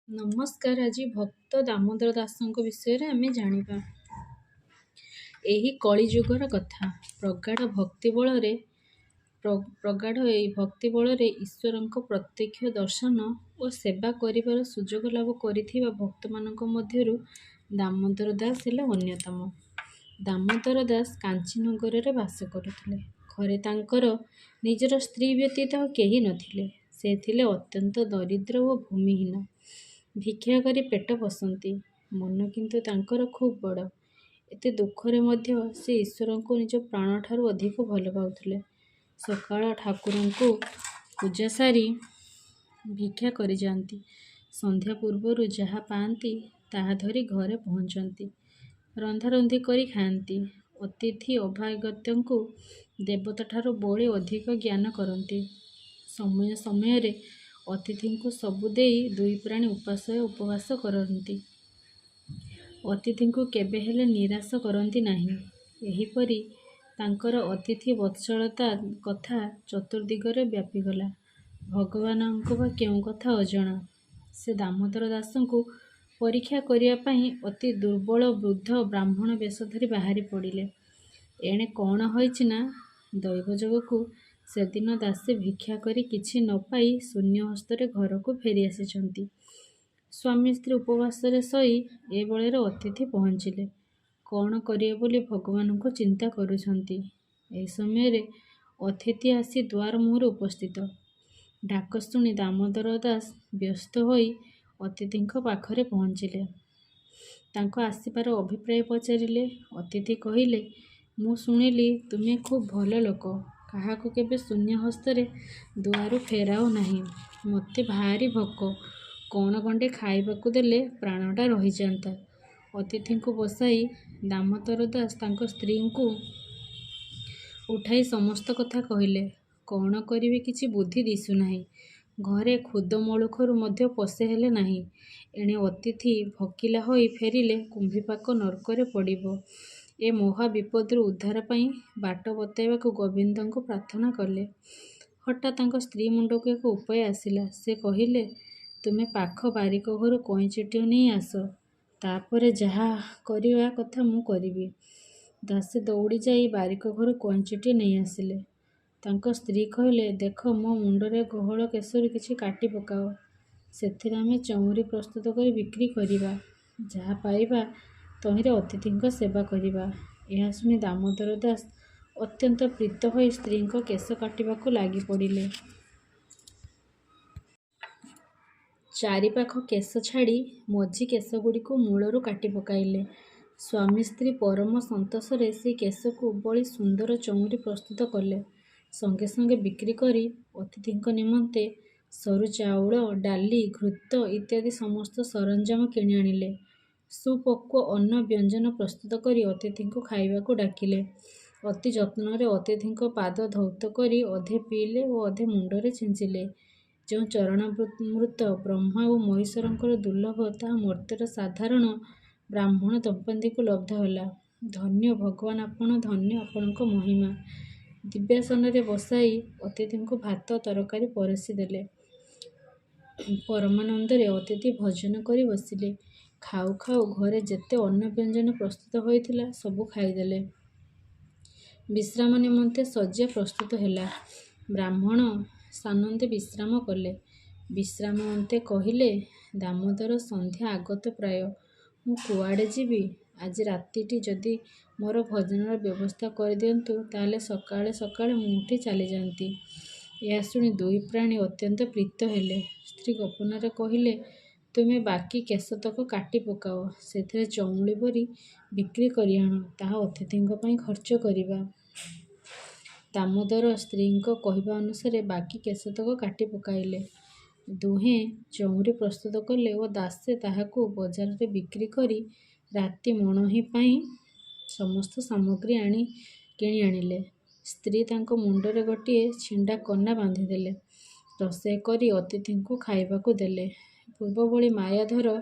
ନମସ୍କାର, ଆଜି ଭକ୍ତ ଦାମୋଦର ଦାସଙ୍କ ବିଷୟରେ ଆମେ ଜାଣିବା। ଏହି କଳିଯୁଗର କଥା। ପ୍ରଗାଢ଼ ଭକ୍ତି ବଳରେ ପ୍ରଗାଢ଼ ଏହି ଭକ୍ତି ବଳରେ ଈଶ୍ୱରଙ୍କ ପ୍ରତ୍ୟକ୍ଷ ଦର୍ଶନ ଓ ସେବା କରିବାର ସୁଯୋଗ ଲାଭ କରିଥିବା ଭକ୍ତମାନଙ୍କ ମଧ୍ୟରୁ ଦାମୋଦର ଦାସ ହେଲେ ଅନ୍ୟତମ। ଦାମୋଦର ଦାସ କାଞ୍ଚି ନଗରରେ ବାସ କରୁଥିଲେ। ଘରେ ତାଙ୍କର ନିଜର ସ୍ତ୍ରୀ ବ୍ୟତୀତ ଆଉ କେହି ନଥିଲେ। ସେ ଥିଲେ ଅତ୍ୟନ୍ତ ଦରିଦ୍ର ଓ ଭୂମିହୀନ। ଭିକ୍ଷା କରି ପେଟ ପୋଷନ୍ତି। ମନ କିନ୍ତୁ ତାଙ୍କର ଖୁବ୍ ବଡ଼। ଏତେ ଦୁଃଖରେ ମଧ୍ୟ ସେ ଈଶ୍ୱରଙ୍କୁ ନିଜ ପ୍ରାଣଠାରୁ ଅଧିକ ଭଲ ପାଉଥିଲେ। ସକାଳ ଠାକୁରଙ୍କୁ ପୂଜା ସାରି ଭିକ୍ଷା କରିଯାଆନ୍ତି। ସନ୍ଧ୍ୟା ପୂର୍ବରୁ ଯାହା ପାଆନ୍ତି, ତାହା ଧରି ଘରେ ପହଞ୍ଚନ୍ତି। ରନ୍ଧାରନ୍ଧି କରି ଖାଆନ୍ତି। ଅତିଥି ଅଭ୍ୟାଗତଙ୍କୁ ଦେବତାଠାରୁ ବଳି ଅଧିକ ଜ୍ଞାନ କରନ୍ତି। ସମୟ ସମୟରେ ଅତିଥିଙ୍କୁ ସବୁ ଦେଇ ଦୁଇ ପ୍ରାଣୀ ଉପାସ ଉପବାସ କରନ୍ତି। ଅତିଥିଙ୍କୁ କେବେହେଲେ ନିରାଶ କରନ୍ତି ନାହିଁ। ଏହିପରି ତାଙ୍କର ଅତିଥି ବତ୍ସଳତା କଥା ଚତୁର୍ଦ୍ଦିଗରେ ବ୍ୟାପିଗଲା। ଭଗବାନଙ୍କୁ ବା କେଉଁ କଥା ଅଜଣା! ସେ ଦାମୋଦର ଦାସଙ୍କୁ ପରୀକ୍ଷା କରିବା ପାଇଁ ଅତି ଦୁର୍ବଳ ବୃଦ୍ଧ ବ୍ରାହ୍ମଣ ବେଶ ଧରି ବାହାରି ପଡ଼ିଲେ। ଏଣେ କ'ଣ ହୋଇଛି ନା, ଦୈବଯୋଗକୁ ସେଦିନ ଦାସେ ଭିକ୍ଷା କରି କିଛି ନ ପାଇ ଶୂନ୍ୟ ହସ୍ତରେ ଘରକୁ ଫେରି ଆସିଛନ୍ତି। ସ୍ୱାମୀ ସ୍ତ୍ରୀ ଉପବାସରେ ଶୋଇ ଏ ବେଳରେ ଅତିଥି ପହଞ୍ଚିଲେ। କ'ଣ କରିବେ ବୋଲି ଭଗବାନଙ୍କୁ ଚିନ୍ତା କରୁଛନ୍ତି, ଏହି ସମୟରେ ଅତିଥି ଆସି ଦୁଆର ମୁହଁରେ ଉପସ୍ଥିତ। ଡାକ ଶୁଣି ଦାମୋଦର ଦାସ ବ୍ୟସ୍ତ ହୋଇ ଅତିଥିଙ୍କ ପାଖରେ ପହଞ୍ଚିଲେ। ତାଙ୍କ ଆସିବାର ଅଭିପ୍ରାୟ ପଚାରିଲେ। ଅତିଥି କହିଲେ, ମୁଁ ଶୁଣିଲି ତୁମେ ଖୁବ୍ ଭଲ ଲୋକ। କାହାକୁ କେବେ ଶୂନ୍ୟ ହସ୍ତରେ ଦୁଆରୁ ଫେରାଅ ନାହିଁ। ମୋତେ ଭାରି ଭୋକ। କ'ଣ ଗଣ୍ଡେ ଖାଇବାକୁ ଦେଲେ ପ୍ରାଣଟା ରହିଯାନ୍ତା। ଅତିଥିଙ୍କୁ ବସାଇ ଦାମୋଦର ଦାସ ତାଙ୍କ ସ୍ତ୍ରୀଙ୍କୁ ଉଠାଇ ସମସ୍ତ କଥା କହିଲେ। କ'ଣ କରିବେ କିଛି ବୁଦ୍ଧି ଦିଶୁନାହିଁ। ଘରେ ଖୁଦ ମଳୁଖରୁ ମଧ୍ୟ ପୋଷେ ହେଲେ ନାହିଁ। ଏଣେ ଅତିଥି ଭୋକିଲା ହୋଇ ଫେରିଲେ କୁମ୍ଭୀପାକ ନର୍କରେ ପଡ଼ିବ। ଏ ମହା ବିପଦରୁ ଉଦ୍ଧାର ପାଇଁ ବାଟ ବତାଇବାକୁ ଗୋବିନ୍ଦଙ୍କୁ ପ୍ରାର୍ଥନା କଲେ। ହଠାତ୍ ତାଙ୍କ ସ୍ତ୍ରୀ ମୁଣ୍ଡକୁ ଏକ ଉପାୟ ଆସିଲା। ସେ କହିଲେ, ତୁମେ ପାଖ ବାରିକ ଘରୁ କଇଞ୍ଚିଟିଏ ନେଇ ଆସ। ତା'ପରେ ଯାହା କରିବା କଥା ମୁଁ କରିବି। ଦାସେ ଦଉଡ଼ି ଯାଇ ବାରିକ ଘରୁ କଇଞ୍ଚିଟିଏ ନେଇ ଆସିଲେ। ତାଙ୍କ ସ୍ତ୍ରୀ କହିଲେ, ଦେଖ, ମୋ ମୁଣ୍ଡର ଗହଳ କେଶରୁ କିଛି କାଟି ପକାଅ। ସେଥିରେ ଆମେ ଚଉଁରୀ ପ୍ରସ୍ତୁତ କରି ବିକ୍ରି କରିବା। ଯାହା ପାଇବା ତହିଁରେ ଅତିଥିଙ୍କ ସେବା କରିବା। ଏହା ଶୁଣି ଦାମୋଦର ଦାସ ଅତ୍ୟନ୍ତ ପ୍ରୀତ ହୋଇ ସ୍ତ୍ରୀଙ୍କ କେଶ କାଟିବାକୁ ଲାଗିପଡ଼ିଲେ। ଚାରିପାଖ କେଶ ଛାଡ଼ି ମଝି କେଶଗୁଡ଼ିକୁ ମୂଳରୁ କାଟି ପକାଇଲେ। ସ୍ୱାମୀ ସ୍ତ୍ରୀ ପରମ ସନ୍ତୋଷରେ ସେହି କେଶକୁ ବଳି ସୁନ୍ଦର ଚଉଁରୀ ପ୍ରସ୍ତୁତ କଲେ। ସଙ୍ଗେ ସଙ୍ଗେ ବିକ୍ରି କରି ଅତିଥିଙ୍କ ନିମନ୍ତେ ସରୁ ଚାଉଳ, ଡାଲି, ଘୃତ ଇତ୍ୟାଦି ସମସ୍ତ ସରଞ୍ଜାମ କିଣି ଆଣିଲେ। ସୁପକ୍ୱ ଅନ୍ନ ବ୍ୟଞ୍ଜନ ପ୍ରସ୍ତୁତ କରି ଅତିଥିଙ୍କୁ ଖାଇବାକୁ ଡାକିଲେ। ଅତି ଯତ୍ନରେ ଅତିଥିଙ୍କ ପାଦ ଧୌତ କରି ଅଧେ ପିଇଲେ ଓ ଅଧେ ମୁଣ୍ଡରେ ଛିଞ୍ଚିଲେ। ଯେଉଁ ଚରଣାମୃତ ବ୍ରହ୍ମା ଓ ମହେଶ୍ୱରଙ୍କର ଦୁର୍ଲଭ, ତାହା ମର୍ତ୍ତ୍ୟର ସାଧାରଣ ବ୍ରାହ୍ମଣ ଦମ୍ପତିଙ୍କୁ ଲବ୍ଧ ହେଲା। ଧନ୍ୟ ଭଗବାନ ଆପଣ, ଧନ୍ୟ ଆପଣଙ୍କ ମହିମା! ଦିବ୍ୟାସନରେ ବସାଇ ଅତିଥିଙ୍କୁ ଭାତ ତରକାରି ପରସି ଦେଲେ। ପରମାନନ୍ଦରେ ଅତିଥି ଭୋଜନ କରି ବସିଲେ। ଖାଉ ଖାଉ ଘରେ ଯେତେ ଅନ୍ନ ବ୍ୟଞ୍ଜନ ପ୍ରସ୍ତୁତ ହୋଇଥିଲା, ସବୁ ଖାଇଦେଲେ। ବିଶ୍ରାମ ନିମନ୍ତେ ଶଯ୍ୟା ପ୍ରସ୍ତୁତ ହେଲା। ବ୍ରାହ୍ମଣ ସାନନ୍ଦେ ବିଶ୍ରାମ କଲେ। ବିଶ୍ରାମ ଅନ୍ତେ କହିଲେ ଦାମୋଦର, ସନ୍ଧ୍ୟା ଆଗତ ପ୍ରାୟ। ମୁଁ କୁଆଡ଼େ ଯିବି? ଆଜି ରାତିଟି ଯଦି ମୋର ଭୋଜନର ବ୍ୟବସ୍ଥା କରିଦିଅନ୍ତୁ, ତାହାହେଲେ ସକାଳେ ସକାଳେ ମୁଁ ଉଠି ଚାଲିଯାନ୍ତି। ଏହା ଶୁଣି ଦୁଇ ପ୍ରାଣୀ ଅତ୍ୟନ୍ତ ପ୍ରୀତ ହେଲେ। ସ୍ତ୍ରୀ ଗୋପନରେ କହିଲେ, ତୁମେ ବାକି କେଶତକ କାଟି ପକାଅ। ସେଥିରେ ଚଉଁରୀ କରି ବିକ୍ରି କରି ଆଣ। ତାହା ଅତିଥିଙ୍କ ପାଇଁ ଖର୍ଚ୍ଚ କରିବା। ଦାମୋଦର ସ୍ତ୍ରୀଙ୍କ କହିବା ଅନୁସାରେ ବାକି କେଶତକ କାଟି ପକାଇଲେ। ଦୁହେଁ ଚଉଁରୀ ପ୍ରସ୍ତୁତ କଲେ ଓ ଦାସେ ତାହାକୁ ବଜାରରେ ବିକ୍ରି କରି ରାତି ମଣୋହି ପାଇଁ ସମସ୍ତ ସାମଗ୍ରୀ କିଣି ଆଣିଲେ। ସ୍ତ୍ରୀ ତାଙ୍କ ମୁଣ୍ଡରେ ଗୋଟିଏ ଛିଣ୍ଡା କନା ବାନ୍ଧିଦେଲେ। ରୋଷେଇ କରି ଅତିଥିଙ୍କୁ ଖାଇବାକୁ ଦେଲେ। ପୂର୍ବଭଳି ମାୟାଧର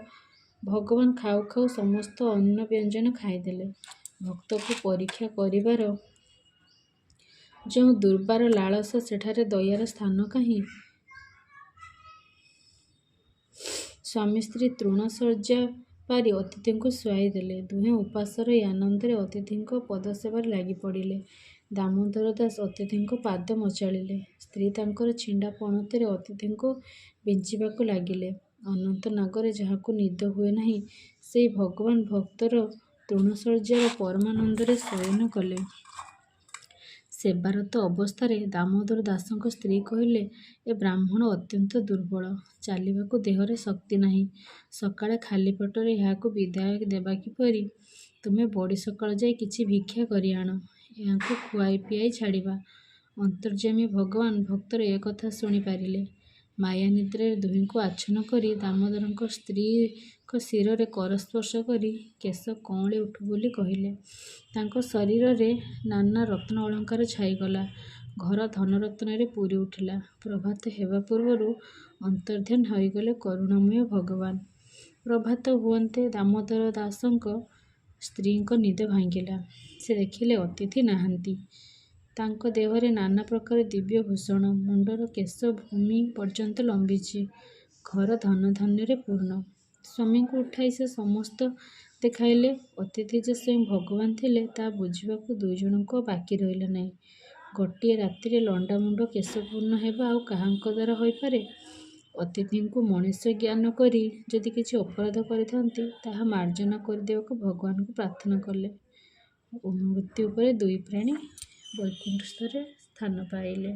ଭଗବାନ ଖାଉ ଖାଉ ସମସ୍ତ ଅନ୍ନ ବ୍ୟଞ୍ଜନ ଖାଇଦେଲେ। ଭକ୍ତକୁ ପରୀକ୍ଷା କରିବାର ଯେଉଁ ଦୁର୍ବାର ଲାଳସା, ସେଠାରେ ଦୟାର ସ୍ଥାନ କାହିଁ? ସ୍ୱାମୀ ସ୍ତ୍ରୀ ତୃଣଶଯ୍ୟା ପାରି ଅତିଥିଙ୍କୁ ଶୁଆଇ ଦେଲେ। ଦୁହେଁ ଉପାସ ରହି ଆନନ୍ଦରେ ଅତିଥିଙ୍କ ପଦସେବାରେ ଲାଗିପଡ଼ିଲେ। ଦାମୋଦର ଦାସ ଅତିଥିଙ୍କ ପାଦ ମଚାଳିଲେ। ସ୍ତ୍ରୀ ତାଙ୍କର ଛିଣ୍ଡା ପଣତରେ ଅତିଥିଙ୍କୁ ବିଞ୍ଚିବାକୁ ଲାଗିଲେ। ଅନନ୍ତ ନାଗରେ ଯାହାଙ୍କୁ ନିଦ ହୁଏ ନାହିଁ, ସେହି ଭଗବାନ ଭକ୍ତର ତୃଣଶଯ୍ୟାରେ ପରମାନନ୍ଦରେ ଶୟନ କଲେ। ସେବାରତ ଅବସ୍ଥାରେ ଦାମୋଦର ଦାସଙ୍କ ସ୍ତ୍ରୀ କହିଲେ, "ଏ ବ୍ରାହ୍ମଣ ଅତ୍ୟନ୍ତ ଦୁର୍ବଳ। ଚାଲିବାକୁ ଦେହରେ ଶକ୍ତି ନାହିଁ। ସକାଳେ ଖାଲି ପେଟରେ ଏହାଙ୍କୁ ବିଦାୟ ଦେବା କିପରି? ତୁମେ ବଡ଼ି ସକାଳୁ ଯାଇ କିଛି ଭିକ୍ଷା କରି ଆଣ। ଏହାଙ୍କୁ ଖୁଆଇ ପିଆଇ ଛାଡ଼ିବା। " ଅନ୍ତର୍ଯ୍ୟାମୀ ଭଗବାନ ଭକ୍ତର ଏ କଥା ଶୁଣି ପାରିଲେ। ମାୟାନିଦ୍ରାରେ ଦୁହିଁଙ୍କୁ ଆଚ୍ଛନ୍ନ କରି ଦାମୋଦରଙ୍କ ସ୍ତ୍ରୀଙ୍କ ଶିରରେ କର ସ୍ପର୍ଶ କରି କେଶ କଅଁଳି ଉଠୁ ବୋଲି କହିଲେ। ତାଙ୍କ ଶରୀରରେ ନାନା ରତ୍ନ ଅଳଙ୍କାର ଛାଇଗଲା। ଘର ଧନରତ୍ନରେ ପୂରି ଉଠିଲା। ପ୍ରଭାତ ହେବା ପୂର୍ବରୁ ଅନ୍ତର୍ଦ୍ଧାନ ହୋଇଗଲେ କରୁଣାମୟ ଭଗବାନ। ପ୍ରଭାତ ହୁଅନ୍ତେ ଦାମୋଦର ଦାସଙ୍କ ସ୍ତ୍ରୀଙ୍କ ନିଦ ଭାଙ୍ଗିଲା। ସେ ଦେଖିଲେ, ଅତିଥି ନାହାନ୍ତି। ତାଙ୍କ ଦେହରେ ନାନା ପ୍ରକାର ଦିବ୍ୟ ଭୂଷଣ। ମୁଣ୍ଡର କେଶ ଭୂମି ପର୍ଯ୍ୟନ୍ତ ଲମ୍ବିଛି। ଘର ଧନଧାନ୍ୟରେ ପୂର୍ଣ୍ଣ। ସ୍ୱାମୀଙ୍କୁ ଉଠାଇ ସେ ସମସ୍ତ ଦେଖାଇଲେ। ଅତିଥି ଯେ ସ୍ୱୟଂ ଭଗବାନ ଥିଲେ, ତାହା ବୁଝିବାକୁ ଦୁଇଜଣଙ୍କୁ ଆଉ ବାକି ରହିଲା ନାହିଁ। ଗୋଟିଏ ରାତିରେ ଲଣ୍ଡାମୁଣ୍ଡ କେଶପୂର୍ଣ୍ଣ ହେବା ଆଉ କାହାଙ୍କ ଦ୍ୱାରା ହୋଇପାରେ? ଅତିଥିଙ୍କୁ ମଣିଷ ଜ୍ଞାନ କରି ଯଦି କିଛି ଅପରାଧ କରିଥାନ୍ତି, ତାହା ମାର୍ଜନା କରିଦେବାକୁ ଭଗବାନଙ୍କୁ ପ୍ରାର୍ଥନା କଲେ। ମୃତ୍ୟୁ ପରେ ଦୁଇ ପ୍ରାଣୀ ବୈକୁଣ୍ଠସ୍ଥରେ ସ୍ଥାନ ପାଇଲେ।